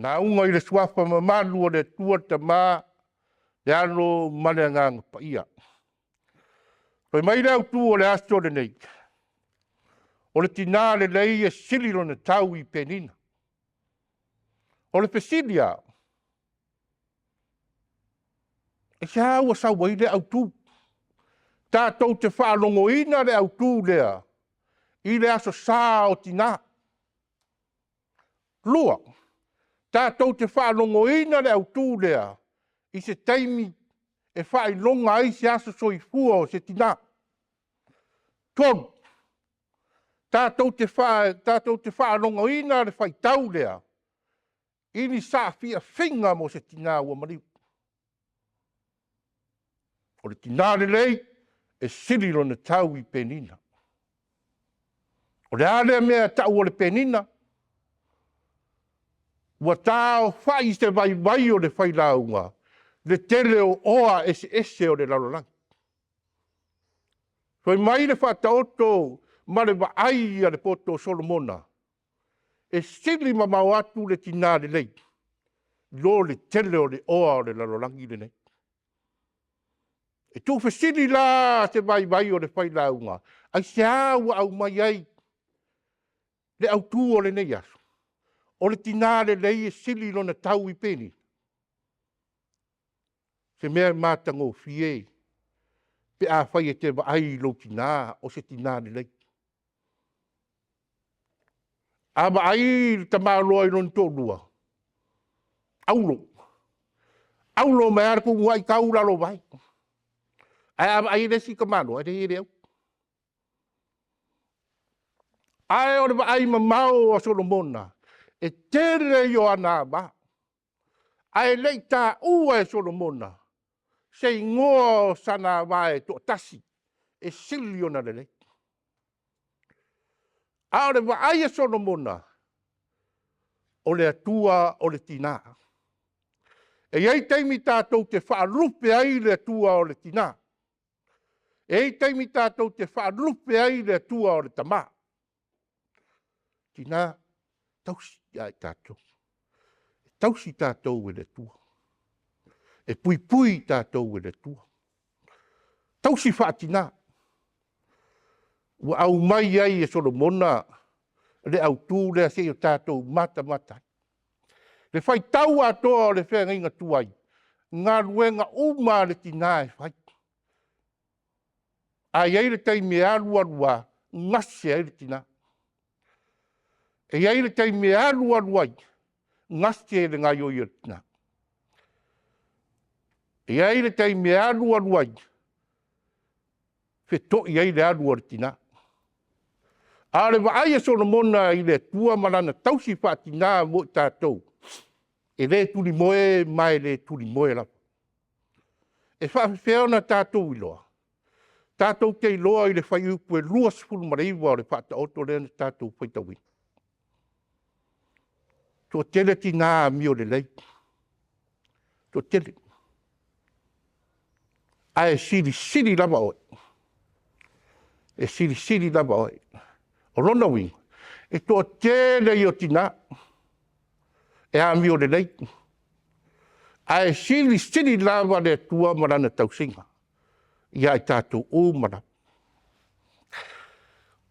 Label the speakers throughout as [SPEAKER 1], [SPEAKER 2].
[SPEAKER 1] Lauga i le Suafa mamalu o le Atua le Tama, le Alo ma le Agaga Paia. Fai mai le autu o le aso lenei, o le tina lelei e sili lona tau i penina. O le fesili lava; aisea ua sau ai lea autu? Tatou te faalogoina le autu lea i le Aso Sa o Tina. Lua, tatou te faalogoina le autu lea i se taimi e faailoga ai se aso soifua o se tina. Tolu, tatou te faalogoina le faitau lea i ni saafiafiga mo se tina ua maliu. O le tina lelei, e sili lona tau i penina. O le a lea mea e tau o le penina? Ua taaofai se vaivai o le failauga le tele o oa eseese o le lalolagi. Fai mai le Faataoto ma le vaai a le poto o Solomona, e sili mamao atu le tina lelei i lo le tele o le oa o le lalolagi lenei. E tuufesili la se vaivai o le failauga, aisea ua aumai ai le autu o lenei aso? O le tina lelei e sili lona tau i penina? O se mea matagofie pe afai e te vaai i lou tina o se tina lelei. A vaai le tamaloa i lona toalua, auro, auro mai lava le fetunuai tau lalovae. Ae a vaai i le isi tamaloa, e leai e le auro. Ae o le vaai mamao a Solomona, e tele ia o ana ava, ae le i taua e Solomona se igoa o sana ava e toatasi e sili ona lelei. A o le vaai a Solomona, o le Atua o le tina. E i ai taimi tatou te faalupe ai le Atua o le tina, e i ai taimi tatou te faalupe ai le Atua o le tama. Tina, tausi ia i tatou, e tausi i tatou e le Atua, e puipui i tatou e le Atua. Tausi faatina. Ua aumai ai e Solomona le autu lea se i o tatou matamata ai. Le faitau atoa o le feagaiga tuai, galuega uma a le tina e fai. Ae i ai le taimi e alu alu lava gase ai le tina. E i ai le taimi e alu alu ai, gase le gaoioi a le tina. E i ai le taimi e alu alu ai, fetoi ai le alu a le tina. A o le vaai a Solomona i le Atua ma lana tausi faatina mo i tatou, e le tulimoe ma e le tulimoe lava. E faapefea ona tatou iloa? Tatou te iloa i le fuaiupu e 29 o le Faataoto lea na tatou faitauina. E toatele tina amio lelei, toatele, ae silisili lava oe, e silisili lava oe. O lona uiga, e toatele ia o tina e amio lelei, ae silisili lava le Atua ma Lana tausiga ia i tatou uma lava.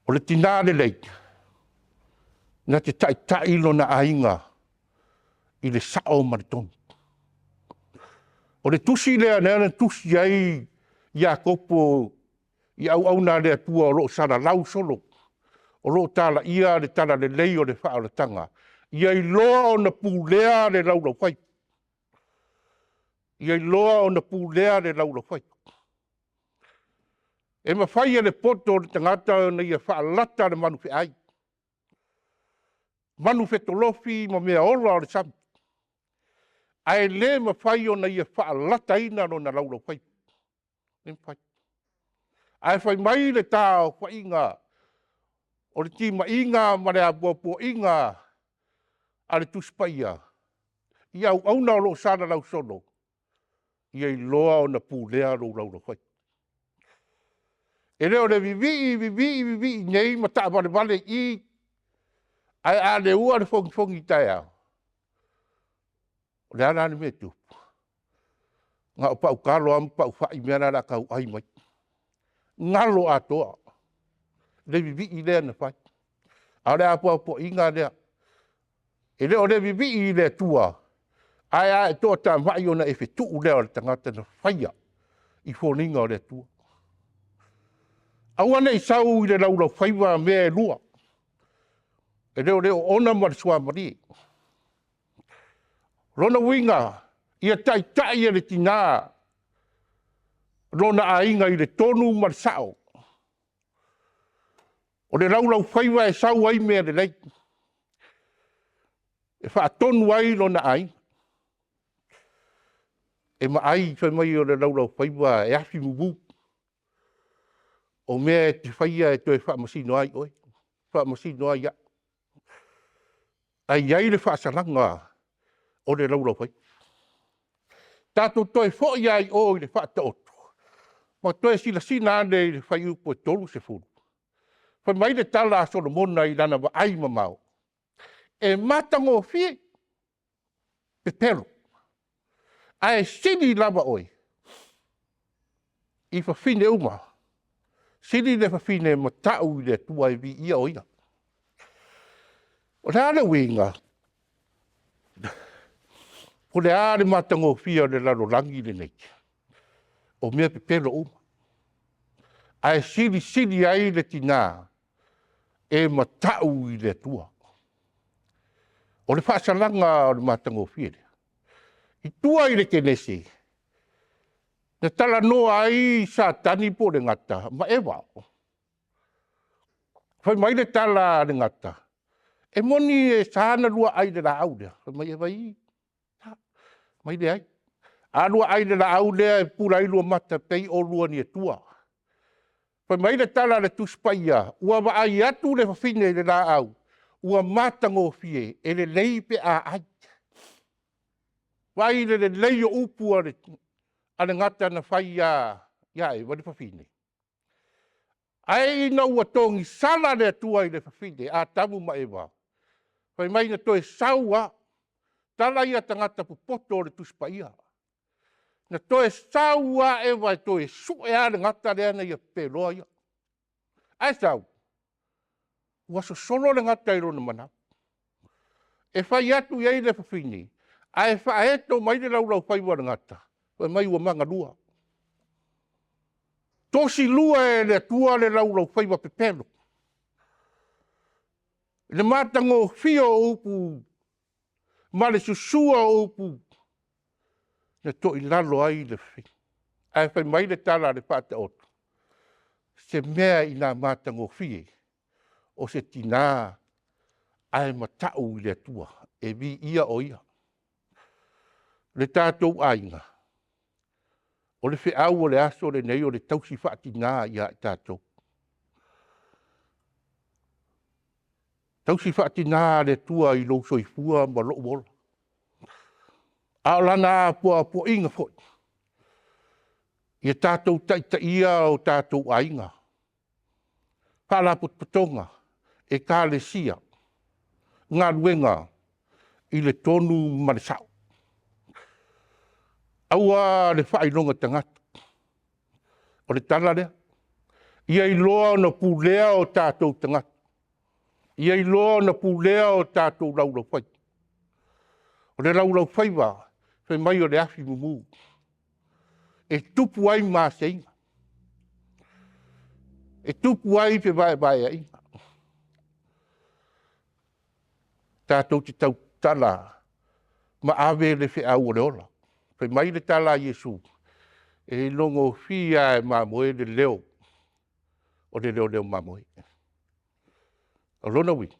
[SPEAKER 1] O le tina lelei, na te taitai lona aiga i le sao ma le tonu. O le tusi lea o lea na tusi ai Iakopo i auauna a le Atua o lo o salalau solo, o lo o talaia le talalelei o le faaolataga, ia iloa ona pulea le laulaufaiva, ia iloa ona pulea le laulaufaiva. E mafai e le poto o le tagata ona ia faalata le manufeai, manufetolofi ma meaola o le sami, ae le mafai ona ia faalataina lona laulaufaiva, e le mafai. Ae fai mai le taaofaiga o le timaiga ma le apoapoaiga a le Tusi Paia i auauna o lo o salalau solo, ia iloa ona pulea lou laulaufaiva. E le o le vivii vivii vivii nei ma taavalevale i i, ae a leua le fogifogi taeao, O le a la le mea e tupu? Na o pau talo lava ma pau fai mea la o le a tau ai mai. Galo atoa le vivii lea na fai. A o le apoapoaiga lea, e le o le vivii i le Atua, ae a e toatamai ona e fetuu lea o le tagata na faia i foliga o le Atua. Aua ne i sau i le laulaufaiva mea e lua, e le o le oona ma le suamalie. O lona uiga, ia taitai e le tina lona aiga i le tonu ma le sao. O le laulaufaiva e sau ai mea lelei, e faatonu ai lona aiga. E vaai fai mai o le laulaufaiva e afimumu. O mea e te faia e toe faamasino ai oe, faamasino ai au. Ae i ai le faasalaga o le laulaufaiva. Tatou toe foi lava i o i le Faataoto ma toe silasila ane i le fuaiupu e 30, fai mai le tala a Solomona i lana vaai mamao, e matagofie pepelo, ae sili lava oe i fafine uma, sili le fafine matau i le Atua e viia o Ia. O le a le uiga? Po o le a le matagofie o le lalolagi lenei, o mea pepelo uma, ae silisili ai le tina e matau i le Atua. O le faasalaga o le matagofie lea. I tua i le Kenese, na talanoa ai Satani po o le Gata ma Eva. Fai mai le tala a le Gata, “E moni e sa ona lua ai i le laau lea?” Fai mai Eva, “Ii, fai mai, leai. A lua ai i le laau lea e pupula ai lua mata e pei oulua o ni Atua.” Fai mai le tala a le Tusi Paia, “Ua vaai atu le fafine i le laau ua matagofie, e lelei pe a ai.” Vaai i le lelei o upu a le gata na fai ia Eva le fafine? Ae ina ua togisala le Atua i le fafine Atamu ma Eva, fai mai na toe sau lava, tala ia a tagata popoto o le Tusi Paia. Na toe sau lava Eva e toe sue lava le gata lea na ia pepeloa ia. Ae sau, ua sosolo le gata i lona manatu, e fai atu i ai le fafine, ae faaeto mai le laulaufaiva o le gata, fai mai ua magalua. Tosi lua e le Atua le laulaufaiva pepelo, i le matagofie o upu ma le susua o upu na toilalo ai le fafine. Ae fai mai le tala a le Faataoto, o se mea ina matagofie, o se tina ae matau i le Atua, e viia o Ia. Le tatou aiga, o le feau o le aso lenei o le tausi faatina ia i tatou. Tausi faatina a le Atua i lou soifua ma lou ola. A o lana apoapoaiga foi, ia tatou taitaia o tatou aiga, Faalapotopotoga, Ekalesia, galuega i le tonu ma le sao. Aua le faailoga tagata, o le tala lea. Ia iloa ona pulea o tatou tagata, ia iloa ona pulea o tatou laulaufaiva. O le laulaufaiva, fai mai o le afi mumu, e tupu ai maseiga, e tupu ai fevaevaeaiga. Tatou te tautala ma ave le feau o le ola. Fai mai le tala a Iesu, e iloagofie lava e mamoe le leo o le leoleo mamoe. O lona uiga,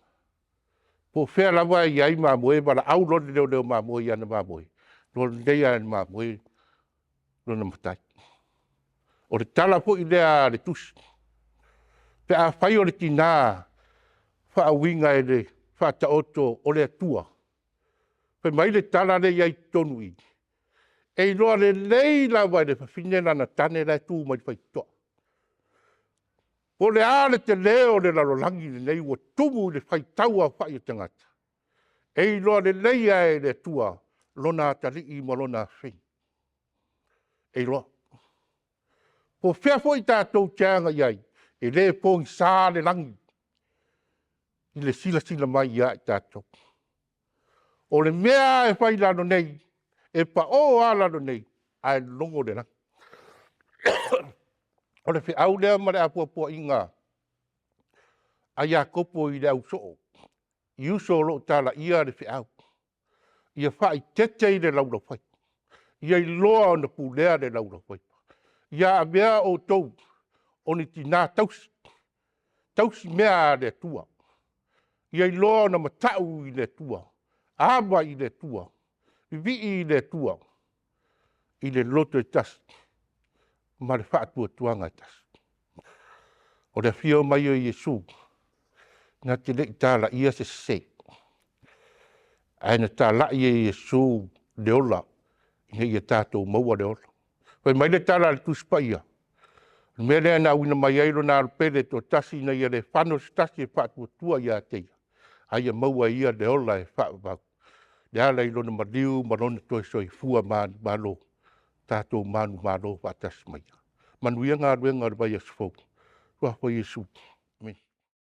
[SPEAKER 1] po o fea lava e i ai mamoe, valaau loa le leoleo mamoe i ana mamoe, iloa lelei lava e le mamoe lona matai. O le tala foi lea a le Tusi, pe afai o le tina e faauiga e le Faataoto o le Atua, fai mai le tala lea e i ai i totonu i i, e iloa lelei lava e le fafine lana tane la e tu mai le faitotoa. Po o le a le tele o le lalolagi lenei ua tumu i le faitauaofai o tagata, e iloa lelei lava e le Atua Lona atalii ma lona afafine, e iloa. Po o fea foi tatou te agai ai, e le pogisa le lagi i le silasila mai ia i tatou. O le mea lava e fai i lalo nei, e pao lava lalo nei, ae logo le lagi. O le feau lea ma le apoapoaiga a Iakopo i le ausoo, i uso o lo o talaia le feau, ia faaeteete i le laulaufaiva, ia iloa ona pulea le laulaufaiva. Ia avea outou o ni tina tausi, tausimea a le Atua, ia iloa ona matau i le Atua, ava i le Atua, vivii i le Atua i le loto e tasi ma le faatuatuaga e tasi. O le afio mai o Iesu, na te le i talaia se sese, ae na talai e Iesu le ola ina ia tatou maua le ola. Fai mai le tala a le Tusi Paia, o le mea lea na auina mai ai Lona Alo Pele e toatasi ina ia le fano se tasi e faatuatua ia te Ia, a ia maua e ia le ola e faavavau e ala i Lona maliu ma Lona toe soifua manumalo, tatou manumalo faatasi ma Ia. Manuia galuega o le vaiaso fou. I le Suafa o Iesu.